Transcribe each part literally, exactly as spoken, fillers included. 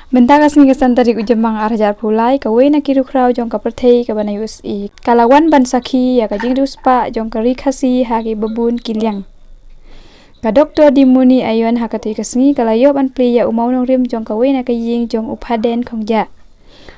Mynta ka sngi ka san tarik u Jymmang ar hajar arphew lai, kawei na ki riewkhraw jong ka pyrthei kaba na U S A ka la wan ban sakhi ïa ka jingriewspah jong ka Ri Khasi ha kiba bun ki liang. Ka Doktor Dimuni Ayon ha katei ka sngi ka la ïoh ban plie ïa u mawnongrim jong kawei na ka ïing jong u Phaden Khongja,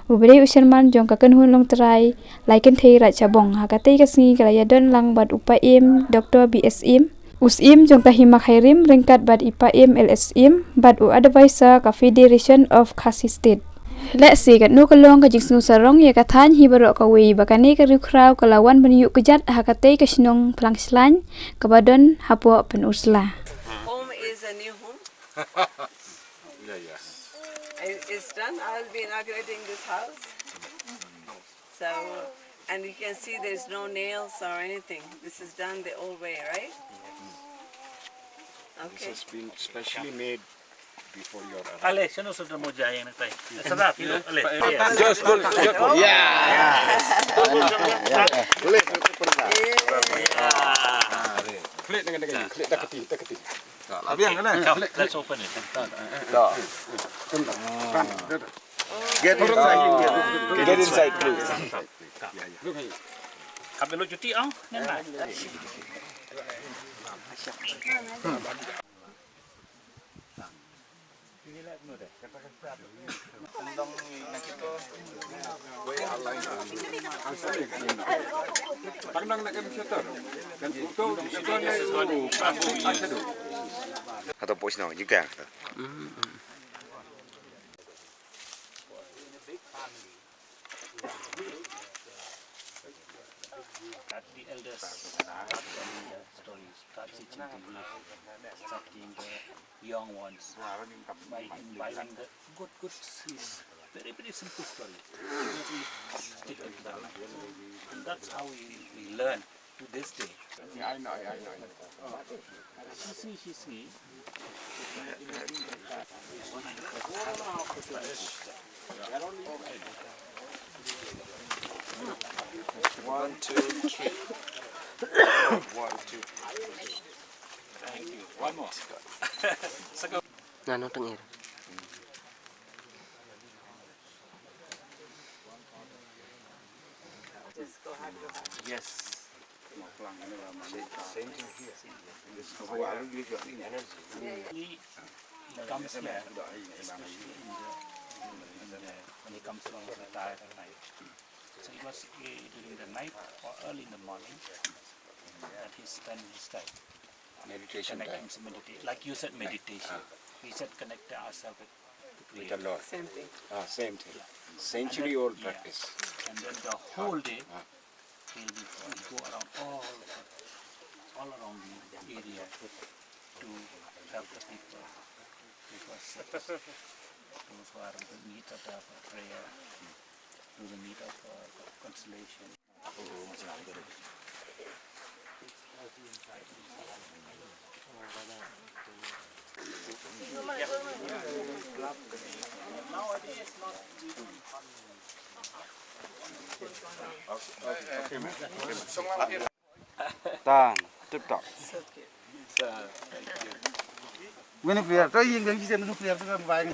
uba dei u chairman jong ka Kynhun Longtrai Lai Kynthei Raid Shabong. Ha katei ka sngi ka la ïadon lang bad u Paiem Doktor B S Im, u Syiem jong ka Hima Khyrim ryngkat bad i Paiem L S Im bad u advisor ka Federation of Khasi State. Lehse katno ka long ka jingsngew sarong ïa ka thaiñ hi baroh kawei ba kane ka riewkhraw ka la wan ban ïuh kjat ha katei ka shnong Phlangshlan kaba don hapoh Pynursla. Home is a new home. Yeah, yeah. It- It's done. I'll be inaugurating this house. So, and you can see there's no nails or anything. This is done the old way, right? This Okay. Has been specially made before your arrival. Ale, shano sudah mau jahit nanti? Sedap, you know, ale. Yes. Just pull, just pull. Yeah. Boleh, boleh, boleh. Klik dengan, dengan, klik, tak keti, tak keti. Abiang, kan? Come, let's open it. Get inside. Get inside, please. Kami lu cuti, oh? Nena. Atau pos no juga. That the elders start telling the stories, start teaching the youth, start teaching the young ones by imbibing the good, good seeds. Very, very simple story. Stick with that. And that's how we, we learn to this day. Yeah, I know, I know, I know. Shisngi, shisngi. One, two, three. One, two. Thank you. One more. Second. Nano tang ir. Yes. Same, same thing here. This is why you use your energy. He comes here, especially in the, in the, when he comes from retire at night. So it was, eh, during the night or early in the morning that he spent his time. Meditation time. Connecting to meditate, like you said, meditation. We said connect ourselves with the With the Creator. Lord. Same thing. Ah, same thing. Yeah. Century old practice. And then the whole day, ah, he'll be, he'll go around all, all around the area to help the people. Because those who are in the need of the prayer, to the need of, uh, consolation. Done. Tip top. Wini player, to yin gangi sen player to kan bai.